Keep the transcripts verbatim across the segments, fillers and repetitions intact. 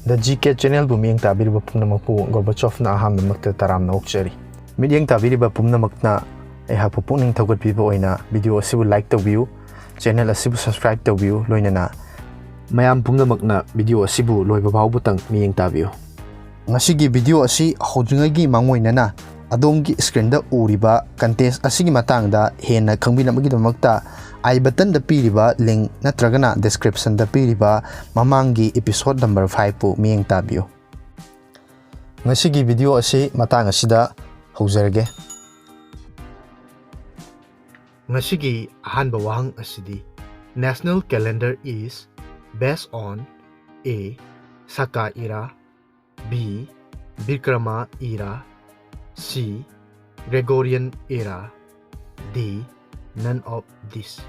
The G K Channelꯕꯨ ꯃꯤꯠꯌꯦꯡ ꯇꯥꯕꯤꯔꯤꯕ ꯄꯨꯝꯅꯃꯛꯄꯨ ꯒꯣꯔꯕꯥꯆꯣꯚꯅ ꯑꯍꯥꯟꯕꯃꯛꯇ ꯇꯔꯥꯝꯅ ꯑꯣꯛꯆꯔꯤ꯫ ꯃꯤꯠꯌꯦꯡ ꯇꯥꯕꯤꯔꯤꯕ ꯄꯨꯝꯅꯃꯛꯅ ꯑꯩꯍꯥꯛꯄꯨ ꯄꯨꯛꯅꯤꯡ ꯊꯧꯒꯠꯄꯤꯕ ꯑꯣꯏꯅ video ꯑꯁꯤꯕꯨ like ꯇꯧꯕꯤꯌꯨ, channel ꯑꯁꯤꯕꯨ subscribe ꯇꯧꯕꯤꯌꯨ, ꯂꯣꯏꯅꯅ ꯃꯌꯥꯝ ꯄꯨꯝꯅꯃꯛꯅ video ꯑꯁꯤꯕꯨ ꯂꯣꯏꯕ ꯐꯥꯎꯕꯇꯪ ꯃꯤꯠꯌꯦꯡ ꯇꯥꯕꯤꯌꯨ꯫ ꯉꯁꯤꯒꯤ video ꯑꯁꯤ ꯍꯧꯗ꯭ꯔꯤꯉꯩꯒꯤ ꯃꯥꯡꯑꯣꯏꯅꯅ ꯑꯗꯣꯝꯒꯤ screenꯗ ꯎꯔꯤꯕ contest ꯑꯁꯤꯒꯤ ꯃꯇꯥꯡꯗ ꯍꯦꯟꯅ ꯈꯪꯕꯤꯅꯕꯒꯤꯗꯃꯛꯇ I buttonꯗ ꯄꯤꯔꯤꯕ link ꯅꯠꯇ꯭ꯔꯒꯅ descriptionꯗ ꯄꯤꯔꯤꯕ ꯃꯃꯥꯡꯒꯤ episode number fiveꯄꯨ ꯃꯤꯠꯌꯦꯡ ꯇꯥꯕꯤꯌꯨ꯫ ꯉꯁꯤꯒꯤ video ꯑꯁꯤ ꯃꯇꯥꯡ ꯑꯁꯤꯗ ꯍꯧꯖꯔꯒꯦ꯫ ꯉꯁꯤꯒꯤ ꯑꯍꯥꯟꯕ ꯋꯥꯍꯪ ꯑꯁꯤꯗꯤ, National calendar is based on A. Saka era, B. Bikrama era, C. Gregorian era, D. None of this.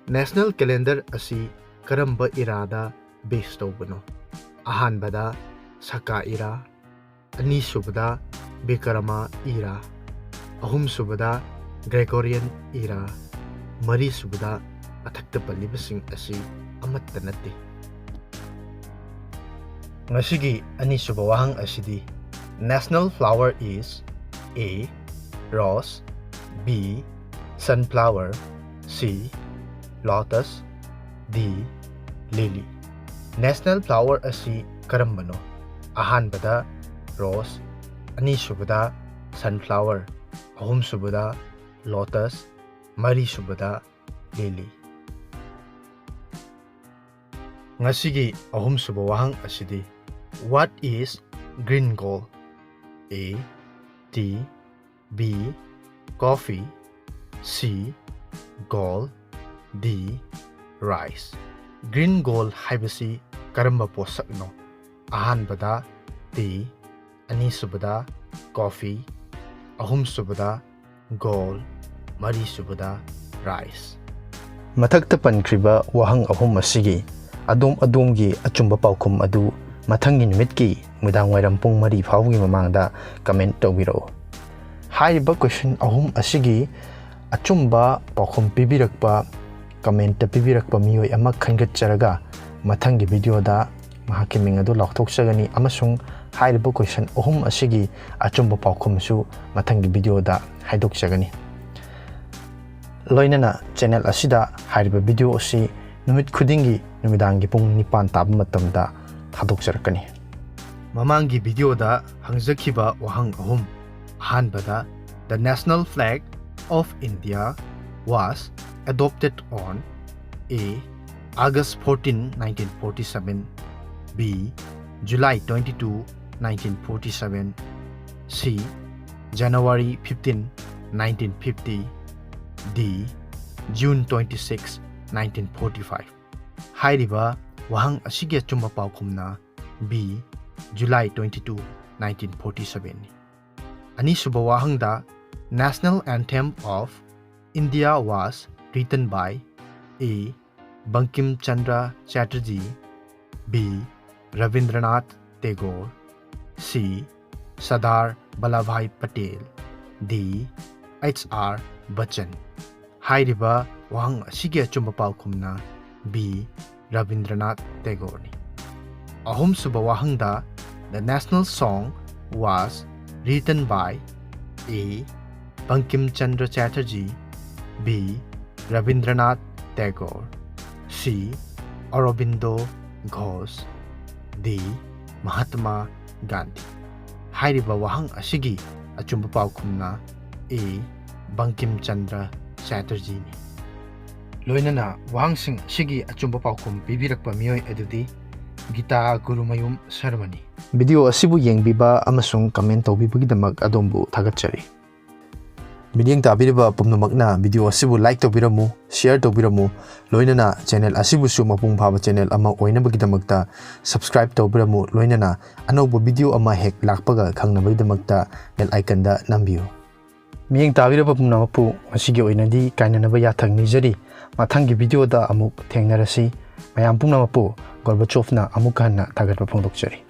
National calendar ꯑꯁꯤ ꯀꯔꯝꯕ eraꯗ base ꯇꯧꯕꯅꯣ? ꯑꯍꯥꯟꯕꯗ Saka era, ꯑꯅꯤꯁꯨꯕꯗ Bikrama era, ꯑꯍꯨꯝꯁꯨꯕꯗ Gregorian era, ꯃꯔꯤꯁꯨꯕꯗ ꯃꯊꯛꯇ ꯄꯜꯂꯤꯕꯁꯤꯡ ꯑꯁꯤ ꯑꯃꯠꯇ ꯅꯠꯇꯦ꯫ ꯉꯁꯤꯒꯤ ꯑꯅꯤꯁꯨꯕ ꯋꯥꯍꯪ ꯑꯁꯤꯗꯤ, National flower is A. Rose, B. Sunflower, C. Lotus, D. Lily. National flower ꯑꯁꯤ ꯀꯔꯝꯕꯅꯣ? ꯑꯍꯥꯟꯕꯗ rose, ꯑꯅꯤꯁꯨꯕꯗ sunflower, ꯑꯍꯨꯝꯁꯨꯕꯗ lotus, ꯃꯔꯤꯁꯨꯕꯗ lily꯫ ꯉꯁꯤꯒꯤ ꯑꯍꯨꯝꯁꯨꯕ ꯋꯥꯍꯪ ꯑꯁꯤꯗꯤ, What is green gold? A. Tea, B. Coffee, C. Gold, D. Rice. Green gold ꯍꯥꯏꯕꯁꯤ ꯀꯔꯝꯕ ꯄꯣꯠꯁꯛꯅꯣ? ꯑꯍꯥꯟꯕꯗ tea, ꯑꯅꯤꯁꯨꯕꯗ coffee, ꯑꯍꯨꯝꯁꯨꯕꯗ gold, ꯃꯔꯤꯁꯨꯕꯗ rice꯫ ꯃꯊꯛꯇ ꯄꯟꯈ꯭ꯔꯤꯕ ꯋꯥꯍꯪ ꯑꯍꯨꯝ ꯑꯁꯤꯒꯤ ꯑꯗꯣꯝ ꯑꯗꯣꯝꯒꯤ ꯑꯆꯨꯝꯕ ꯄꯥꯎꯈꯨꯝ ꯑꯗꯨ ꯃꯊꯪꯒꯤ ꯅꯨꯃꯤꯠꯀꯤ ꯅꯨꯃꯤꯗꯥꯡꯋꯥꯏꯔꯝ ꯄꯨꯡ ꯃꯔꯤ ꯐꯥꯎꯕꯒꯤ ꯃꯃꯥꯡꯗ comment ꯇꯧꯕꯤꯔꯛꯎ꯫ ꯍꯥꯏꯔꯤꯕ question ꯑꯍꯨꯝ ꯑꯁꯤꯒꯤ ꯑꯆꯨꯝꯕ ꯄꯥꯎꯈꯨꯝ ꯄꯤꯕꯤꯔꯛꯄ, commentꯇ ꯄꯤꯕꯤꯔꯛꯄ ꯃꯤꯑꯣꯏ ꯑꯃ ꯈꯟꯒꯠꯆꯔꯒ ꯃꯊꯪꯒꯤ videoꯗ ꯃꯍꯥꯛꯀꯤ ꯃꯤꯡ ꯑꯗꯨ ꯂꯥꯎꯊꯣꯛꯆꯒꯅꯤ ꯑꯃꯁꯨꯡ ꯍꯥꯏꯔꯤꯕ question ꯑꯍꯨꯝ ꯑꯁꯤꯒꯤ ꯑꯆꯨꯝꯕ ꯄꯥꯎꯈꯨꯝꯁꯨ ꯃꯊꯪꯒꯤ video ꯗ ꯍꯥꯏꯗꯣꯛꯆꯒꯅꯤ꯫ ꯂꯣꯏꯅꯅ channel ꯑꯁꯤꯗ ꯍꯥꯏꯔꯤꯕ video ꯑꯁꯤ ꯅꯨꯃꯤꯠ ꯈꯨꯗꯤꯡꯒꯤ ꯅꯨꯃꯤꯗꯥꯡꯒꯤ ꯄꯨꯡ ꯅꯤꯄꯥꯟ ꯇꯥꯕ ꯃꯇꯝꯗ ꯊꯥꯗꯣꯛꯆꯔꯛꯀꯅꯤ꯫ ꯃꯃꯥꯡꯒꯤ video ꯗ ꯍꯪꯖꯈꯤꯕ ꯋꯥꯍꯪ ꯑꯍꯨꯝ꯫ ꯑꯍꯥꯟꯕꯗ, the national flag of India was adopted on A, August fourteen, nineteen forty-seven, B, July twenty-two, nineteen forty-seven, C, January fifteen, nineteen fifty, D, June twenty-six, nineteen forty-five꯫ ꯍꯥꯏꯔꯤꯕ ꯋꯥꯍꯪ ꯑꯁꯤꯒꯤ ꯑꯆꯨꯝꯕ ꯄꯥꯎꯈꯨꯝꯅ B, July twenty-two, nineteen forty-seven ꯅꯤ꯫ ꯑꯅꯤꯁꯨꯕ ꯋꯥꯍꯪꯗ, national anthem of India was written by A, Bankim Chandra Chatterjee, B, Rabindranath Tagore, C, Sardar Vallabhbhai Patel, D, H R Bachchan꯫ ꯍꯥꯏꯔꯤꯕ ꯋꯥꯍꯪ ꯑꯁꯤꯒꯤ ꯑꯆꯨꯝꯕ ꯄꯥꯎꯈꯨꯝꯅ B, Rabindranath Tagore ꯅꯤ꯫ ꯑꯍꯨꯝꯁꯨꯕ ꯋꯥꯍꯪꯗ, the national song was written by A, Bankim Chandra Chatterjee, B, Rabindranath Tagore, C, Aurobindo Ghosh, D, Mahatma Gandhi꯫ ꯍꯥꯏꯔꯤꯕ ꯋꯥꯍꯪ ꯑꯁꯤꯒꯤ ꯑꯆꯨꯝꯕ ꯄꯥꯎꯈꯨꯝꯅ A, Bankim Chandra Chatterjee ꯅꯤ꯫ ꯂꯣꯏꯅꯅ ꯋꯥꯍꯪꯁꯤꯡ ꯑꯁꯤꯒꯤ ꯑꯆꯨꯝꯕ ꯄꯥꯎꯈꯨꯝ ꯄꯤꯕꯤꯔꯛꯄ ꯃꯤꯑꯣꯏ ꯑꯗꯨꯗꯤ ꯒꯤꯇꯥ ꯒꯨꯔꯨꯃꯌꯨꯝ ꯁꯔꯃꯅꯤ꯫ Video ꯑꯁꯤꯕꯨ ꯌꯦꯡꯕꯤꯕ ꯑꯃꯁꯨꯡ comment ꯇꯧꯕꯤꯕꯒꯤꯗꯃꯛ ꯑꯗꯣꯝꯕꯨ ꯊꯥꯒꯠꯆꯔꯤ꯫ ꯃꯤꯠꯌꯦꯡ ꯇꯥꯕꯤꯔꯤꯕ ꯄꯨꯝꯅꯃꯛꯅ video ꯑꯁꯤꯕꯨ like ꯇꯧꯕꯤꯔꯝꯃꯨ, share ꯇꯧꯕꯤꯔꯝꯃꯨ, ꯂꯣꯏꯅꯅ channel ꯑꯁꯤꯕꯨꯁꯨ ꯃꯄꯨꯡ ꯐꯥꯕ channel ꯑꯃ ꯑꯣꯏꯅꯕꯒꯤꯗꯃꯛꯇ subscribe ꯇꯧꯕꯤꯔꯝꯃꯨ, ꯂꯣꯏꯅꯅ ꯑꯅꯧꯕ video ꯑꯃ ꯍꯦꯛ ꯂꯥꯛꯄꯒ ꯈꯪꯅꯕꯒꯤꯗꯃꯛꯇ bell icon ꯗ ꯅꯝꯕꯤꯌꯨ꯫ ꯃꯤꯠꯌꯦꯡ ꯇꯥꯕꯤꯔꯕ ꯄꯨꯝꯅꯃꯛꯄꯨ ꯉꯁꯤꯒꯤ ꯑꯣꯏꯅꯗꯤ ꯀꯥꯏꯅꯅꯕ ꯌꯥꯊꯪ ꯅꯤꯖꯔꯤ꯫ ꯃꯊꯪꯒꯤ video ꯗ ꯑꯃꯨꯛ ꯊꯦꯡꯅꯔꯁꯤ꯫ ꯃꯌꯥꯝ ꯄꯨꯝꯅꯃꯛꯄꯨ ꯒꯣꯔꯕꯥꯆꯣꯚꯅ ꯑꯃꯨꯛ ꯍꯟꯅ ꯊꯥꯒꯠꯄ ꯐꯣꯡꯗꯣꯛꯆꯔꯤ꯫